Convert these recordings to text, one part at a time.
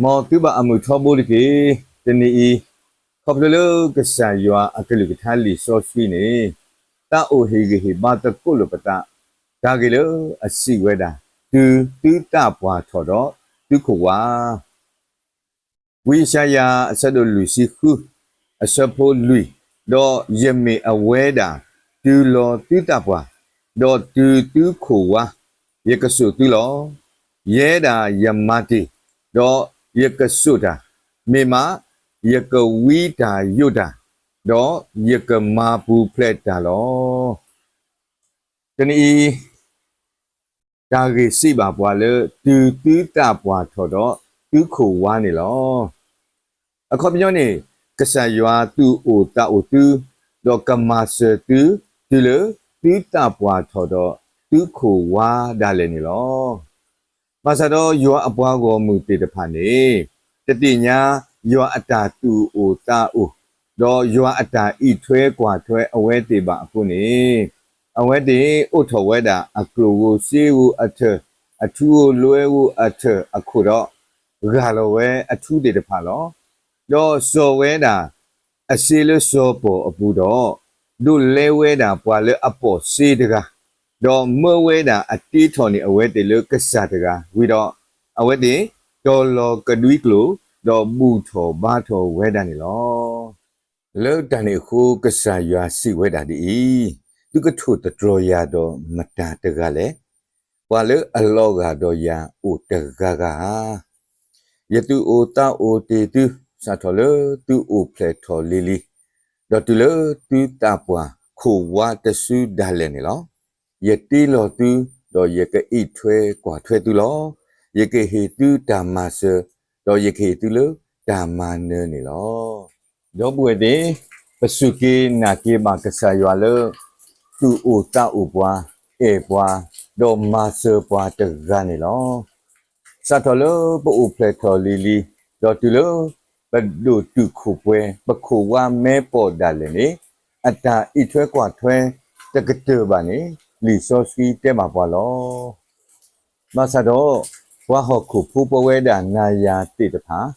မ်သုဘၣ်အမုာ်ထီဘိတက့ၢ်. တနံၤအံၤ, ခီဖျိလၢကစၢ်ယွၤအကလုၢ်ကထါလံာ်စီဆှံန့ၣ်, သးအိၣ်ဟ့ၣ်ဂံၢ်ဟ့ၣ်ဘါသကိးလိာ်ပသး, တၢ်ဂ့ၢ်လၢအစံးဝဲဒၣ်, တုၤသုသးပှၢ်ထီၣ်ဒီးသုခိၣ်ဝါ ဝံယၡါယၤအဆၢဒိၣ်လွံၢ်ဆံဃု, အဆၢဖိလွံၢ်, ဒီးယမ့ၢ်အဝဲဒၣ်, တုၤလီၤသုသးပှၢ်, ဒီးတုၤသုခိၣ်ဝါ, ယကစိာ်သုလီၤ. ယဲဒၣ်ယမၤတ့ၢ်, ဒီးယကစိာ်တၢ်, မ့ၢ်မး, ယကဝံတၢ်ယိးတၢ်, ဒီးယကမၤပူၤဖျဲးတၢ်လီၤ. တနံၤအံၤ, တၢ်ဂ့ၢ်စံးဘၣ်ပှၤလၢ တုၤသုသးပှၢ်ထီၣ်ဒီးသုခိၣ်ဝါန့ၣ်လီၤ. အခီပညီန့ၣ်, ကစၢ်ယွၤသူၣ်အိၣ်သးအိၣ်သု, ဒီးကမၤစၢၤသု, တုၤလၢသုသးပှၢ်ထီၣ်ဒီးသုခိၣ်ဝါဒၣ်လဲာ်န့ၣ်လီၤ. ဘၣ်ဆၣ်ဒီးယွၤအပှၤဂီၢ်မုၢ်သ့ၣ်တဖၣ်န့ၣ်, တသ့ၣ်ညါယွၤအတၢ်သူၣ်အိၣ်သးအိၣ်, ဒီးယွၤအတၢ်အံးထွဲကွၢ်ထွဲအဝဲသ့ၣ်ဘၣ်အဃိန့ၣ်, အဝဲသ့ၣ်အိးထီၣ်ဝဲဒၣ်အကျိၣ်ဧိၤစ့ဧိၤအထၢၣ်, အထူဧိၤလွဲဧိၤအထၢၣ်အခိၣ်ဒီး, ဂၢ်လီၤဝဲအထူသ့ၣ်တဖၣ်လီၤ. ဒီးစီၤဝဲဒၣ် အစ့လၢစီၤပီၣ်အပူၤဒီး, ဒိးလဲဝဲဒၣ်ပှၤလၢအပိာ်စ့တဂၤ, ဒီးမၢဝဲဒၣ်အတ့ထီၣ်န့ၢ်အဝဲသ့ၣ်လၢကစၢ်တဂၤဝံၤဒီး, အဝဲသ့ၣ်တီၤလီၤကဒွံကျိာ်, ဒီးဘူၣ်ထီၣ်ဘါထီၣ်ဝဲဒၣ်န့ၣ်လီၤ. လၢတၢ်န့ၣ်အဃိကစၢ်ယွၤစံးဝဲဒၣ်ဒ်အံၤ, သုကထိၣ်သတြီၤယၤဒီးမတၤတဂၤလဲၣ်. ပှၤလၢအလီၤဂာ်ဒီးယၤအိၣ်တဂၤဂၤဧါ. ယသူၣ်အိၣ်သးအိၣ်တ့ၢ်သု, စးထီၣ်လၢသုအိၣ်ဖျဲၣ်ထီၣ်လံၤလံၤ, ဒီးတုၤလၢသုသးပှၢ်ခိၣ်ဝါတစုဒၣ်လဲာ်န့ၣ်လီၤ. ယတ့လီၤသု, ဒီးယကအံးထွဲကွၢ်ထွဲသုလီၤ. ယကဟ့ၣ်သုတၢ်မၤစၢၤ, ဒီးယကဟ့ၣ်သုလၢတၢ်မၤနၢၤန့ၣ်လီၤ. ဒီပုၢ်ဝဲၢ်သ့ၣ်, ပစူၢ်က့ၤနာ်က့ၤဘၣ်ကစၢ်ယွၤလၢ သူၣ်အိၣ်သးအိၣ်ပှၤ, အဲၣ်ပှၤ, ဒီးမၤစၢၤပှၤတဂၤန့ၣ်လီၤ. စးထီၣ်လၢပအိၣ်ဖျဲၣ်ထီၣ်လံၤလံၤ, ဒီးတုၤလၢပဒိၣ်တုာ်ခိၣ်ပှဲၤ, ပခိၣ်ဝါမဲပီၢ်ဒၣ်လဲာ်န့ၣ်, အတၢ်အံးထွဲကွၢ်ထွဲတကတၢၢ်ဘၣ်န့ၣ်, လံာ်စီဆှံတဲဘၣ်ပှၤလီၤ. ဘၣ်ဆၣ်ဒီး, ပှၤဟီၣ်ခိၣ်ဖိပဝဲဒၣ်နၤယၤသ့ၣ်တဖၣ်,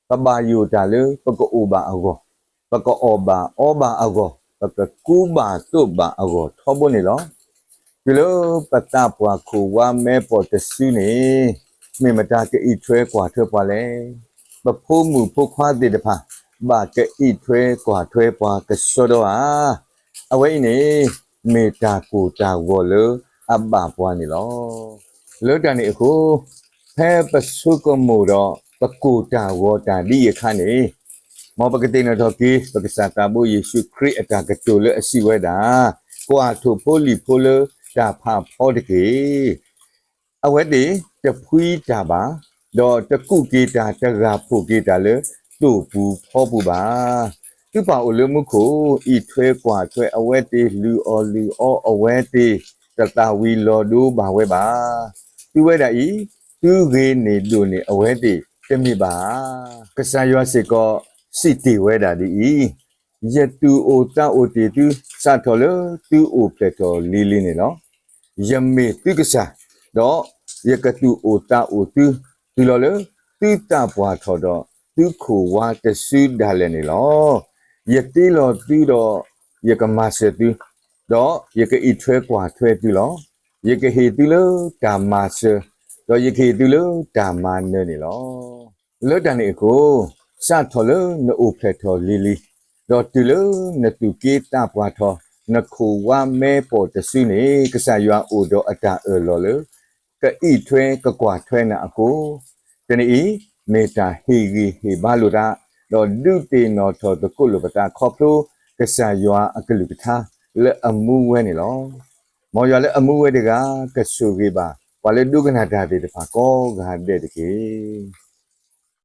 ပဘၣ်ယိၣ်တၢ်လၢပကအိၣ်ဘၣ်အဂီၢ်, ပကအီၣ်ဘၣ်အီဘၣ်အဂီၢ်, ပကကူဘၣ်သိးဘၣ်အဂီၢ်ထီဘိန့ၣ်လီၤ. တုၤလၢပသးပှၢ်ခိၣ်ဝါမဲပီၢ်တစုန့ၣ်, မ့ၢ်မတၤကအံးထွဲကွၢ်ထွဲပှၤလဲၣ်. ပဖိမုၣ်ဖိခွါသ့ၣ်တဖၣ်, ဘၣ်ကအံးထွဲကွၢ်ထွဲပှၤကစီဒီဧါ. အဝဲအံၤန့ၣ်, မ့ၢ်တၢ်ကိၢ်တၢ်ဂီၤလၢအဘၣ်ပှၤန့ၣ်လီၤ. လၢတၢ်န့ၣ်အဃိ, ဖဲပဆိကမိၣ်ဒီးပကိၢ်တၢ်ဂီၤတၢ်ဒ်အံၤအခါန့ၣ်, မ်ပကသ့ၣ်နီၣ်ထီၣ်က့ၤ ပကစၢ်သးဘိယ့ၣ်ၡူးခရံာ်အတၢ်ကတိၤလၢအစံးဝဲဒၣ်, ကွၢ်ထိၣ်ဖိလံၣ်ဖိလၢတၢ်ဖးဖီတက့ၢ်. အဝဲသ့ၣ်တဖှံတၢ်ဘၣ်, ဒီးတကူးက့ၤတၢ်တဂၤဖှိၣ်က့ၤတၢ်လၢသိၣ်ပူၤဖီပူၤဘၣ်. သုပၢ်အိၣ်လၢမူခိၣ်, အံးထွဲကွၢ်ထွဲအဝဲသ့ၣ်, လုၢ်အီၣ်လုၢ်အီအဝဲသ့ၣ်, တသးဝံၤလီၤဒိဘၣ်ဝဲဘၣ်. သုဝဲဒၣ်အံၤ, သုဂ့ၤန့ၢ်ဒိၣ်န့ၢ်အဝဲသ့ၣ်တမ့ၢ်ဘၣ်ဧါ. ကစၢ်ယွၤစ့ၢ်ကီးစံးတ့ၢ်ဝဲဒၣ်ဒ်အံၤ, ယသူၣ်အိၣ်သးအိၣ်တ့ၢ်သု စးထီၣ်လၢသုအိၣ်ဖျဲၣ်ထီၣ်လံၤလံၤန့ၣ်လီၤ. ယမ့ၢ်သုကစၢ်, ဒီးယကသူၣ်အိၣ်သးအိၣ်သု, တုၤလီၤလၢသုသးပှၢ်ထီၣ်ဒီးသုခိၣ်ဝါတစုဒၣ်လဲာ်န့ၣ်လီၤ. ယတ့လီၤသုဒီးယကမၤစၢၤသု, ဒီးယကအံးထွဲကွၢ်ထွဲသုလီၤ. ယကဟ့ၣ်သုလၢတၢ်မၤစၢၤ, ဒီးယကဟ့ၣ်သုလၢတၢ်မၤနၢၤန့ၣ်လီၤ. လၢတၢ်န့ၣ်အဃိ, စးထီၣ်လၢနအိၣ်ဖျဲၣ်ထီၣ်လံၤလံၤ, ဒီးတုၤလၢနသူၣ်က့သးပှၢ်ထီၣ်, နခိၣ်ဝါမဲပီၢ်တစုန့ၣ် ကစၢ်ယွၤအိၣ်ဒီးအတၢ်အၢၣ်လီၤလၢ ကအံးထွဲကကွၢ်ထွဲနၤအဃိ, တနံၤအံၤ မ့ၢ်တၢ်ဟ့ၣ်ဂံၢ်ဟ့ၣ်ဘါလိာ်သး, ဒီးဒုးသ့ၣ်နီၣ်ထီၣ်သကိးလိာ်ပသးခီဖျိကစၢ်ယွၤအကလုၢ်ကထါလၢအမူဝဲန့ၣ်လီၤ. မ်ယွၤလၢအမူဝဲတဂၤ ကဆိၣ်ဂ့ၤဘၣ် ပှၤလၢဒိကနၣ်တၢ်သ့ၣ်တဖၣ်ကိးဂၤဒဲးတက့ၢ်.